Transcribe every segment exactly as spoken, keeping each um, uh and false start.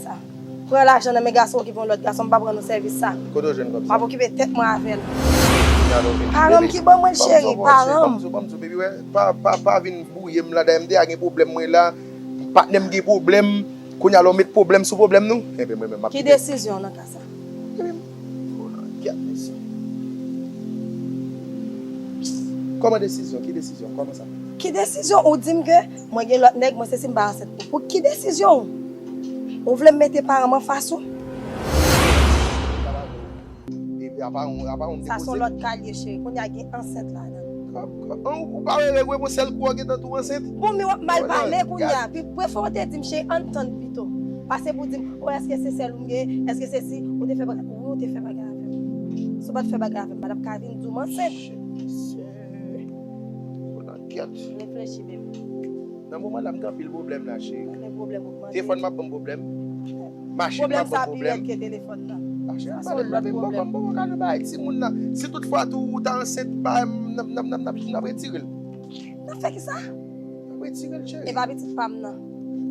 Sa. Pran lajan nan men gason, okipe yon lòt gason, m pa pran nou sèvis sa. Kote w jwenn kòb sa? M ap okipe tèt mwen avè l. Paran m ki ban mwen l, cheri, paran m. Ban m di w, ban m di w, baby, wè, pa, pa, pa vin bwouye m la, dayè m deja gen pwoblèm mwen la, patnè m gen pwoblèm, kounye a la w met pwoblèm sou pwoblèm nou. Enben mwen menm m ap kite. Ki desizyon w nan ka sa? Enben, oh, nan kèt mesye. Kòman desizyon? Ki desizyon? Kòman sa? Ki desizyon? Ou di m ke mwen gen lòt nèg, mwen sesi, m pa ansent. Pou ki desizyon w? Ou vle m mete paran m anfas ou? Epi apa yon, apa yon... Sa se yon lòt ka l ye, cheri. Kounye a gen ansent ladan. Ou pa wè règ ou, epi yon sèl kou w gentan tou ansent? Bon, men w ap mal pale kounye a. Pi prefere w te di m, cheri, ann tann pito. Pase pou di m, o, èske se sèl ou m gen? Èske se si ou te fè bagay? Wi, ou te fè bagay avè m. Si w pa t fè bagay avè m, m pa t ap ka vin di w m ansent. Shit, mesye. Konan kèt. Reflechi, baby. Nan moman la, m gen anpil pwoblèm la, cheri. Anpil pwoblèm ogmante. Telefòn m ap ban m pwoblèm. Machin m ap ban m pwoblèm. Pwoblèm sa pi rèd ke telefòn nan. Ah, cheri, sa se yon lòt pwoblèm. M poko ka jwe bagay timoun nan. Si toutfwa tou ou ta ansent, pa, m, n ap, n ap, n ap, n ap, n ap retire l. N ap fè kisa? N ap retire l, cheri. E pa pitit pa m nan.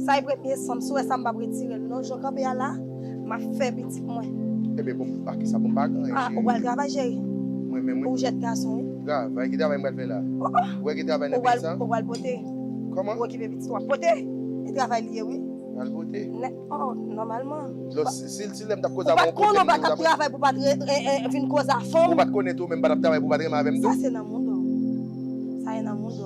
Sa e premye san m, si w wè sa m p ap retire l non. Jan w kanpe a la, m ap fè pitit mwen. Ebyen, bon, pa kisa, bon, m pa gen anyen, cheri. Ah, ou pral travay, cheri? Mwen menm, wi. Ou jèn gason, wi. Travay, ki travay m pral fè la? Oh, oh. Ou wè ki travay nan peyi sa? Ou pral pote. Kòman? Ou okipe pitit w ap pote. E travay li ye, wi. Pral pote. Nè, oh, nòmalman. Lò, si, si, si lè m t ap koze avè w, ou pa t konnen m pa t ap travay pou w pa t re-, e, e, vin koze a fanm. Ou pa t konnen tou, men m pa t ap travay pou w pa t renmen avè m tou. Sa se nan moun w. Sa e nan moun w.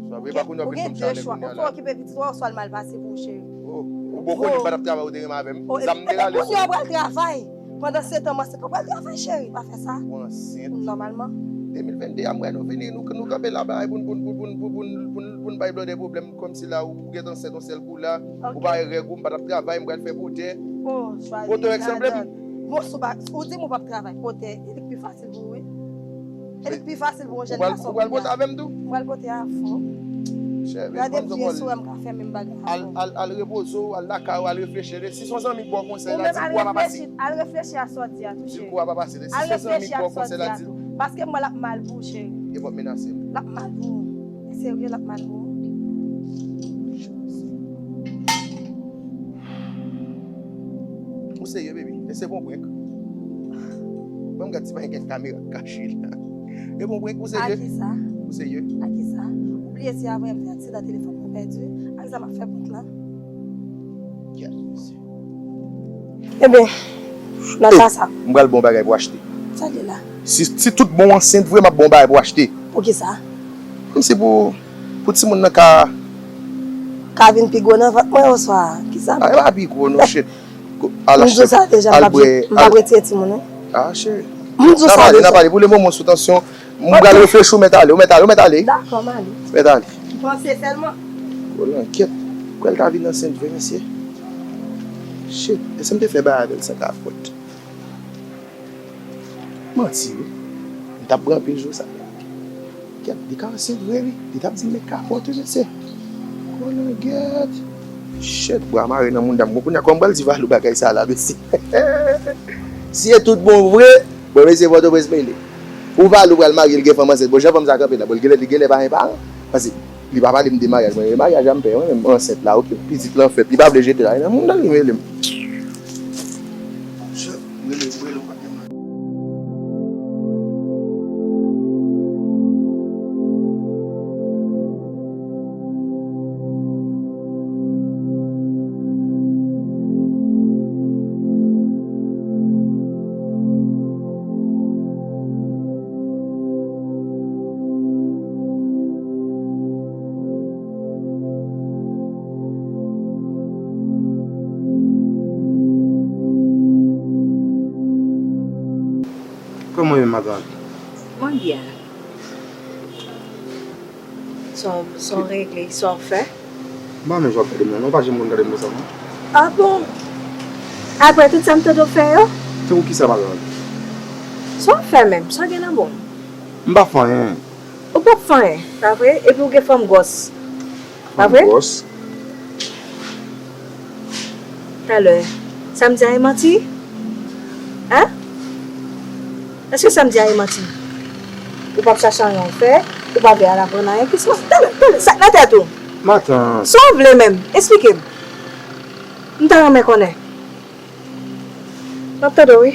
Sa vre, pa konnen w ap vin konn chalè kounye a la. Ou gen de chwa. Ou okipe pitit ou, oswa l mal pase pou ou, cheri. Oh, ou bon konnen m pa t ap travay ou te renmen avè m. Zam m te rale sou ou. Kounye a w pral travay. Pandan se tan m ansent, ou pral travay, cheri, pa fè sa. Ou ansent. Nòmalman. De mil vennde a, m wè nou vini, nou, nou kanpe la, bay, pou n, pou n, pou n bay blòdè pwoblèm, kòmsi la, ou gentan ansent yon sèl kou la, ou pa wè règ ou, m pa t ap travay, m pral fè potè. Oh, chwazi ladan. Potè èk sanble m. Bon, si w pa, ou di m ou p ap travay, potè, e li k pi fasil pou ou, wi. E li k pi fasil pou yon jèn gason. Ou pral pote avè m tou? M pral pote a fò. Gade m vye sou wè m ka fè menm bagay avè w. Al, al, al repoze w, al lakay ou, al reflechi. Si se yon zanmi k ba w konsèy la, di l kou a pa pase. Al reflechi a sa w di a tou, cheri. Di l kou a pa pase. Si se yon zanmi k ba w konsèy la, di l. Paske m wè l ap mal pou ou, cheri. Epa w ap menase m. L ap mal pou ou. Li serye, l ap mal pou ou. Ou serye, baby? E se bon prank. Ban m gad si pa gen kèk kamera k kache la. E bon prank, ou serye? A kisa? Ou serye? A kisa? Ou bliye si avan yè m fè aksidan telefòn mwen pèdi? A kisa m ap fè prank la? Gad mesye. Ebyen, nan ka sa. M pral ba w bagay pou w achte. Sa li la? Si, si tout bon w ansent vre, m ap ba w bagay pou w achte. Poukisa? Kòmsi pou, pou timoun nan ka... Ka vin pi gwo nan vant mwen oswa kisa? Ah, e pa pi gwo non, shit. Al achte, al bwè, al... M di w sa deja, m p ap retire timoun, wi. Ah, cheri. M di w sa deja. N a pale, n a pale. Pou le moman, sou tansyon, m pral reflechi, ou mèt ale, ou mèt ale, ou mèt ale. Dakò, m ale. Mèt ale. Panse sèlman. Gwo lankèt. Kwè l ta vin ansent vre, mesye. Shit, e si m te fè bagay avè l san kapòt? Manti, wi. M t ap pran anpil jou sa. Kèt, li ka ansent vre, wi. Li t ap di m met kapòt, wi, mesye. Gwo langèt. Shit, bwa mare nan mouda m. Bon, kounye a, kòman m pral di Valou bagay sa la, mesye? Si e tout bon vre, bon, mesye, Pòtoprens mele. Pou Valou pral marye, li gen fanm ansent. Bon, jan fanm sa kanpe la, bon, li genlè, li genlè pa gen paran. Paske li pa pale m de maryaj. Mwen, maryaj a m pè, mwen menm ansent la, oke, pitit lan fèt. Li pa vle jete la, nan mouda l, li mele m. Kòman w ye, matant? Mwen byen. Sa w, sa w regle, sa w fè? M pa menm jan w ap gade m nan, non, w pa janm konn gade m konsa, non. Ah bon? Apre tout sa m tande w fè yo? Tankou kisa, matant? Sa w fè menm? Sa w gen nan men w? M pa fè anyen. Ou p ap fè anyen, pa vre? Epi w gen fanm gwòs. Pa vre? Gwòs. Talè, sa m di a e manti? Hein? Èske sa m di a e manti? Ou p ap chache anyen w fè, ou pa vle al aprann anyen, kisa? Talè, talè, sa k nan tèt ou? Matant. Sa w vle menm? Esplike m. M ta renmen konnen. M ap tande w, wi.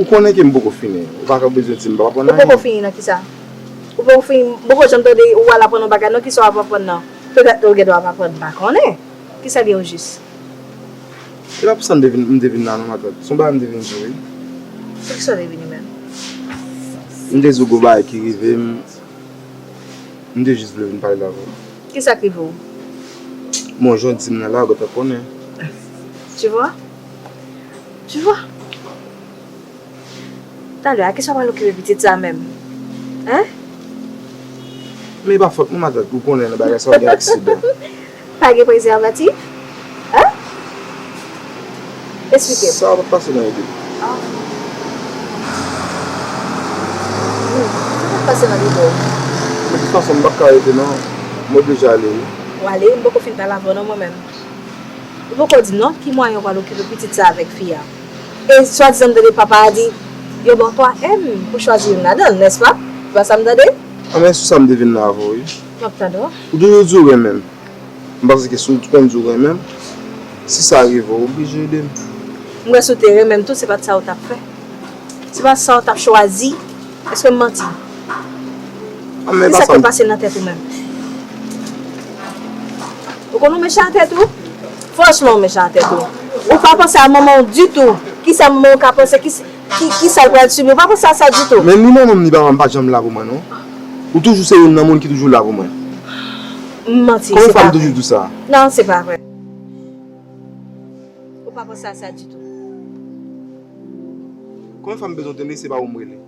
Ou konnen ke m poko fini. Ou pa ka bezwen di m pa aprann anyen. Ou poko fini nan kisa? Ou poko fini, m poko janm tande ou al aprann yon bagay, non, kisa w ap aprann nan? Petèt ou gen dwa ap aprann, m pa konnen. Kisa l ye ojis? E pa pou sa m te vin, m te vin la non, matant. Se yon bagay m te vin di w, wi. Pou kisa w te vini menm? M te di w gon bagay ki rive m, m te jis vle vin pale l avè w. Kisa k rive w? Bon, jan w di m nan la, ou gentan konnen. Tu vois? Tu vois? Talè a, kisa w pral okipe pitit sa menm? Hein? Men e pa fòt mwen, matant, ou konnen nan bagay sa yo gen aksidan. Pa gen prezèvatif? Hein? Esplike m. Sa pa t pase nan ide m. Ah. Hmm, sa pa t pase nan ide w. Men de tout fason, m p ap ka rete non. M oblije ale wi. W ale? M poko fin pale avè w non mwen menm. Ou poko di m non ki mwayen w pral okipe pitit sa avèk fi a. E swadizan m tande papa a di yo ba w twa M pou chwazi youn ladan l, nèspa? Se pa sa m tande? Anben sou sa m te vin la avè w wi. M ap tande w. Ou toujou di w renmen m. M panse ke si w konn di w renmen m, si sa rive w oblije ede m. M kwè si w te renmen m tou se pa t sa w t ap fè. Se pa sa w t ap chwazi. Èske m manti? Kisa k te pase nan tèt ou menm? Ou konn ou mechan nan tèt ou? Franchman ou mechan nan tèt ou. Ou pa panse a manman w ditou. Kisa manman w ka panse? Kisa l pral sibi? Ou pa panse a sa ditou. Men ni manman m ni papa m pa t janm la pou mwen non. Ou toujou se youn nan moun ki toujou la pou mwen. M manti. Konbyen fwa m toujou di w sa? Non, se pa vre. Ou pa panse a sa ditou. Konbyen fwa m bezwen tande se pa ou m rele?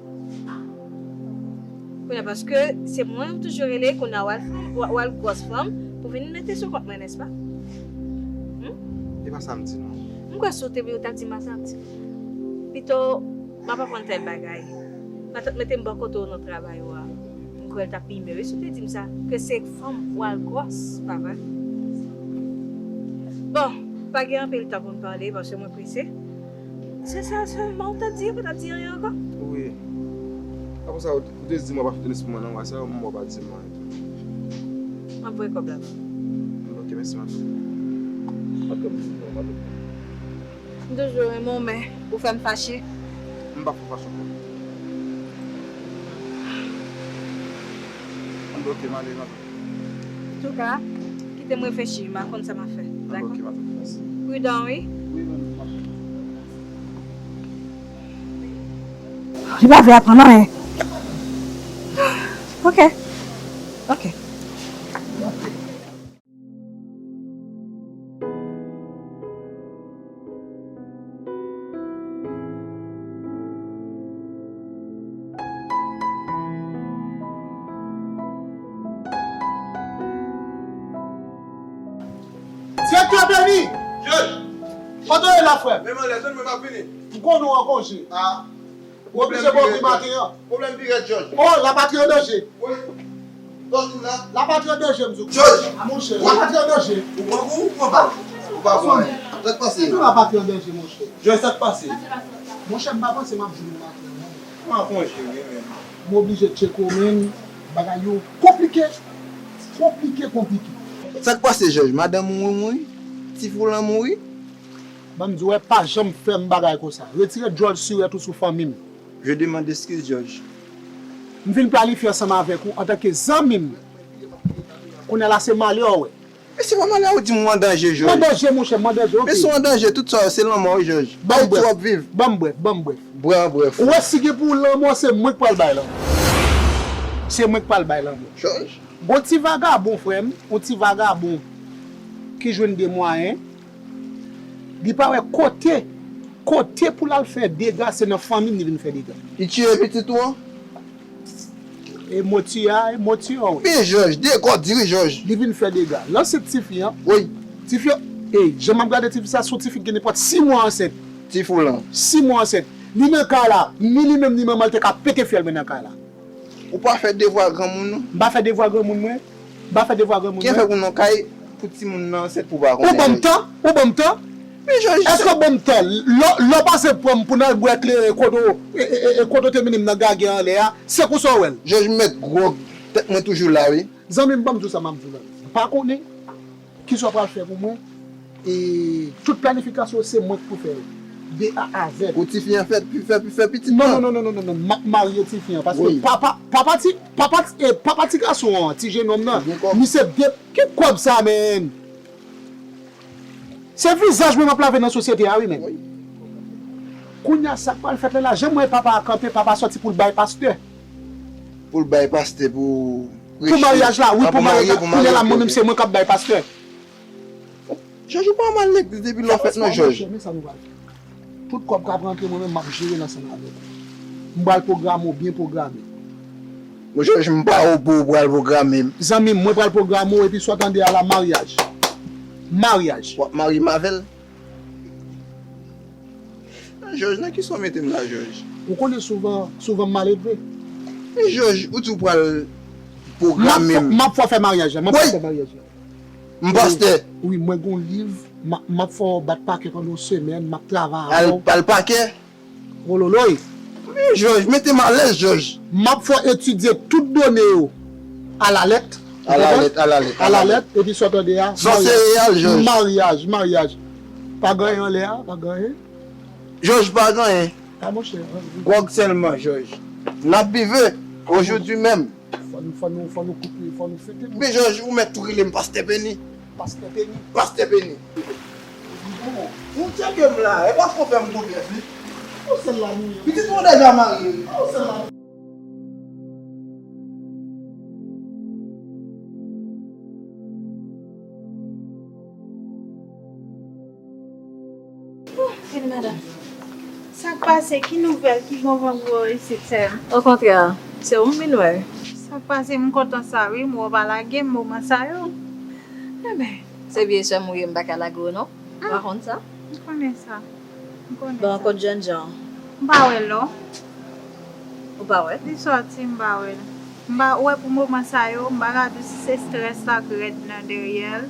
Kounye a paske se mwen ou toujou rele, kounye a w al fanm, w al gwòs fanm pou vin mete sou kont mwen, nèspa? Humm? E pa sa m di non. M kwè si w te vle ou t ap di matant. Pito m ap aprann tèl bagay. Matant mete m bò kote w nan travay ou a. M kwè l t ap pi mye wi si w te di m sa, ke se fanm ou al gwòs, pa vre? Bon, pa gen anpil tan pou n pale paske mwen prese. Se sa sèlman ou t ap di, ou pa t ap di anyen ankò? Wi. Apre sa, ou te di m w ap achte tènis pou mwen nan mwa sa, m wè w pa di m anyen tou. M ap voye kòb la ba w. Ok, mèsi matant. Pa t kòb pou mwen, pa t kòb. M toujou renmen w, men ou fè m fache. M pa fè w fache ankò. Anben ok, m ale matant. Antouka, kite m reflechi, m a konn sa m ap fè. Dakò? Anben ok, matant, mèsi. Pridan, wi. Wi, matant, m ap fè. Li pa vle aprann anyen. Ok. Ok. Direktè Beni! Jòj! Kote w ye la, frè m? Menm anlè, tann mwen, m ap vini. M konnen w an konje. A. Ou oblije ba w gri maten an. Pwoblèm pi rèd, Jòj. O, lapatri an danje. Wi. Sa w di m la? Lapatri an danje, m di w. Jòj! Monchè, lapatri an danje. Ou pran kou, ou pran bal? Ou pa pran anyen. Sa k pase? Lapatri an danje, monchè. Jòj, sa k pase? Monchè, m pa panse m ap jwenn lapatri an danje. M an konje, wi, men. M oblije tcheke w, men bagay yo konplike. Konplike, konplike. Sa k pase, Jòj? Madanm ou mouri? Tifi w lan mouri? Ban m di w, pa janm fè m bagay konsa. Retire djòl sirèt ou sou fanmi m. Je demande excuse, Jòj. M vin planifye ansanm avèk ou antanke zanmi m. Kounye a la se malè w wè. Men se pa malè ou di m ou an danje, Jòj. M an danje, monchè, m an danje, ok. Men si w an danje, tout sa yo se lanmò, wi, Jòj. Ayiti w ap viv. Ban m brèf, ban m brèf. Bwè an brèf. Ou wè si gen pou lanmò, se mwen k pral bay lanmò. Se mwen k pral bay lanmò. Jòj. Gon ti vagabon, frè m, yon ti vagabon ki jwenn de mwayen, li pa wè kote, kote pou l al fè dega, se nan fanmi m li vin fè dega. Li tiye pitit ou an? E mo tiye a, e mo tiye a, wi. Men Jòj, dega w diri, Jòj. Li vin fè dega. Lanse tifi an. Wi. Tifi an, ey, jan m ap gade tifi sa, se yon tifi ki gen nenpòt sis mwa ansent. Tifi w lan. Sis mwa ansent. Li nan kay la, ni li menm ni manman l te ka pete fyèl mwen nan kay la. Ou pa fè devwa granmoun ou? M pa fè devwa granmoun mwen. M pa fè devwa granmoun mwen. Kijan fè pou nan kay pou timoun nan ansent pou w pa konnen? Ou ban m tan? Ou ban m tan? Men Jòj. Èske w ban m tan? Lè w, lè w pase pran m pou n al bwè kleren kote w, e, e, e, e, kote w te mennen m nan gagè anlè a, se konsa w wè l? Jòj, m mèt gwòg, tèt mwen toujou la, wi. Zanmi m, ban m di w sa m ap di w la. M pa konnen. Kisa w pral fè pou mwen? E tout planifikasyon yo se mwen k pou fè yo. De A a Z. Pou tifi an fè, fè, fè pitit non, lan. Non, non, non, non, non, non. M ap marye tifi an. Paske wi. Papa, papa ti, papa ti, eh, papa ti gason an, ti jenòm nan, li gen kòb. Misye de, ki kòb sa, men? Se vizaj mwen m ap lave nan sosyete a, wi, men. Wi. Kounye a, sa k pral fèt la, la, jan m wè papa a kanpe, papa sòti pou l bay pastè. Pou l bay pastè, pou... Pou maryaj la, wi, pou maryaj la. Kounye a la, mwen menm, se mwen k ap bay pastè. Jòj, ou pa mal legliz depi lè w fèt non, Jòj. Men sa nou pral fè. Tout kòb k ap rantre, mwen menm, m ap jere l ansanm avè w. M pral pwograme w byen pwograme. Bon, Jòj, m pa ou pou ou pral pwograme m. Zanmi m, mwen pral pwograme w, epi sa w tande a la, maryaj. Maryaj. W ap marye m avè l? Jòj, nan kisa w mete m la, Jòj? Ou konnen souvan, souvan m maledve. Men Jòj, ou di w pral pwograme m. M ap fè w fè maryaj la, m ap fè w fè maryaj la. M pastè. Wi, mwen gon liv, m ap, m ap fè w bat pakè pandan yon semèn, m ap travay avè w. Al, al pakè? Wololoy. Men Jòj, mete m alèz, Jòj. M ap fè w etidye tout done yo alalèt. Alalèt, alalèt, alalèt. Alalèt, epi sa w tande a, sa se reyèl, Jòj. Maryaj, maryaj. Pa gen anyen anlè a, pa gen anyen. Jòj, pa gen anyen. A, monchè, an, wi. Gwòg sèlman, Jòj. N ap bive, ojodi menm. Fò nou, fò nou, fò nou koupe, fò nou fete. Men Jòj, ou mèt tou rele m Pastè Peni. Pastè Peni. Pastè Peni. Ou tcheke m la, e pa fò fè m konfyans, wi. Ou sèl la nou ye. Pitit mwen deja marye, wi. Ou sèl la. Vini, madanm. Sa k pase? Ki nouvèl? Ki bon van gwo isit, sè m? Okontrè, se ou m vin wè. Sa k pase? M kontan sa, wi. M wè w pa lage m moman sa yo. Enben, se vye sè m ou ye, m pa ka lage w, non. Ou pa konn sa? M konnen sa. M konnen sa. Bon, kot jènjan? M pa wè l, non. Ou pa wè? Li sòti, m pa wè l. M pa wè pou moman sa yo, m pa ka di w si se strès la k rèd nan dèyè l.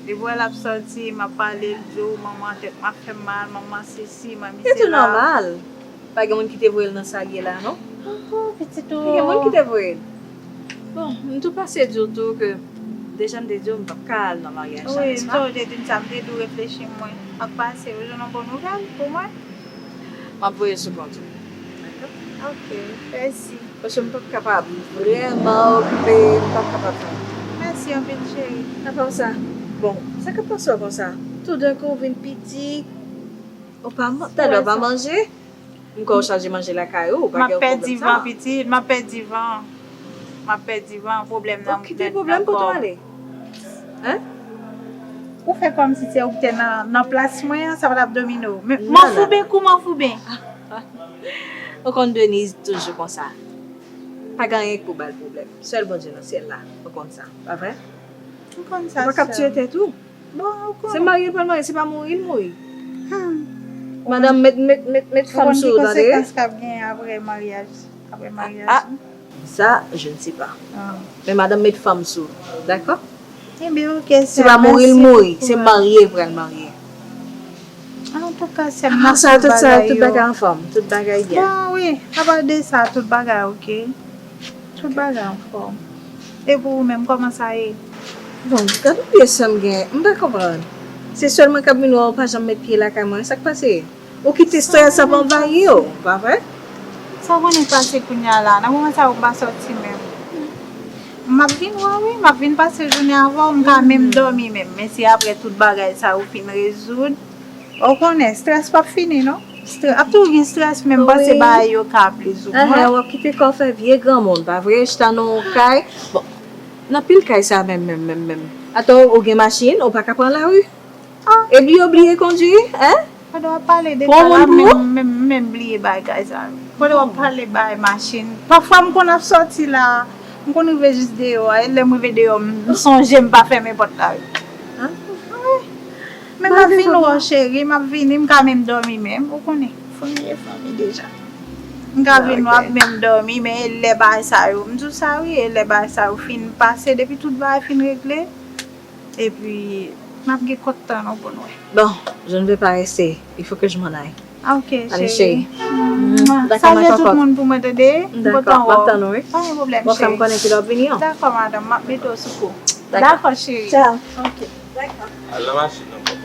Depi w wè l ap sòti, m ap pale, l di w, "Manman, tèt m ap fè m mal, manman sesi, manmi sela." Se tou nòmal. Pa gen moun ki te voye l nan sa l ye la, non? Oh, pitit ou. Pa gen moun ki te voye l. Bon, m tou pase di w tou ke deja m te di w m p ap ka al nan maryaj sa, nèspa? Wi, m te di m sa, m te di w reflechi m, mwen. Sa k pase, ou jwenn yon bon nouvèl pou mwen? M ap voye sou kont ou. Dakò? Ok, mèsi. Paske m p ap kapab, m vrèman okipe, m p ap kapab fè anyen. Mèsi anpil, cheri. Apa sa? Bon, sa k ap pase w konsa? Toudenkou w vin piti, ou pa man-, talè w pa manje? M kwè w chaje manje lakay ou, ou pa gen pwoblèm sa. M ap pèdi van, pitit, m ap pèdi van. M ap pèdi van, pwoblèm nan, nan kòb. Ou kite pwoblèm pou w ale? Hein? Ou fè kòmsi se ou ki te nan, nan plas mwen an, sa pa t ap domine w. Men, m anfouben kou m anfouben. Ou konn Denise toujou konsa. Pa gen anyen k pou ba l pwoblèm. Sèl Bondye nan syèl la, ou konn sa, pa vre? M konn sa, sè m. Ou pa kab tiye tèt ou. Bon, ou konn. Se marye l pral marye, se pa mouri l mouri. Hmm. Madanm, met, met, met, met fanm sou ou, tande. Ou konn ki konsekans k ap gen apre maryaj, apre maryaj? Ah, ah. Ça, je ne sais pas. Ah. Men madanm, met fanm sou ou, dakò? Ebyen, oke, sè m, mèsi pou kouway. Se pa mouri l mouri, se marye l pral marye. Antouka, sè m, n ap fè bagay yo. Ah, sa, tout sa, tout bagay anfòm, tout bagay byen. Bon, wi, apa de sa, tout bagay oke. Tout bagay anfòm. E pou ou menm, kòman sa ye? Bon, gad yon pye sè m gen, m pa konprann. Se sèl mwen k ap vin wè w pa janm met pye lakay mwen, sa k pase? Ou kite strès ap anvayi w, pa vre? Sa w konnen k pase kounye a la, nan moman sa yo m pa sòti menm. M ap vin wè w, wi, m ap vin pase jounen avè w, m ka menm dòmi menm, men se apre tout bagay sa yo fin rezoud. Ou konnen, strès p ap fini, non. Strè-, ap toujou gen strès, men m panse bagay yo ka plis ou mwen. Wi. Enhen, w ap kite kò w fè vye granmoun, pa vre? Chita nan yon kay. Bon, nan pil kay sa menm, menm, menm, menm. Atò, ou gen machin, ou pa ka pran lari? Ah. Epi yo bliye kondwi, en? Pandan w ap pale de sa la, menm, menm, menm bliye bagay sa yo. Pandan w ap pale bagay machin. Pafwa, m konn ap sòti la, m konn rive jis deyò a, e lè m rive deyò, m, m sonje m pa fèmen pòt la. Wi. Men m ap vin wè w, cheri, m ap vini, m ka menm dòmi menm, ou konnen, fanmi e fanmi deja. M ka vin wè w ap menm dòmi, men e lè bagay sa yo, m di w sa wi, e lè bagay sa yo fin pase, depi tout bagay fin regle, epi m ap gen kont tann w pou n wè. Bon, je ne vais pas rester, il faut que je m'en aille. Ah, ok, chérie. Allez, chérie. Dakò, m ap ankò. Salye tout moun pou mwen, tande? M kontan wè w. M ap tann ou, wi. Pa gen pwoblèm, chérie. Bon, fè m konnen kilè w ap vini an. Dakò, madanm, m ap mete w sou kou. Dakò. Dakò, chérie. Ciao. Ok. Dakò. Al nan machin nan, bò.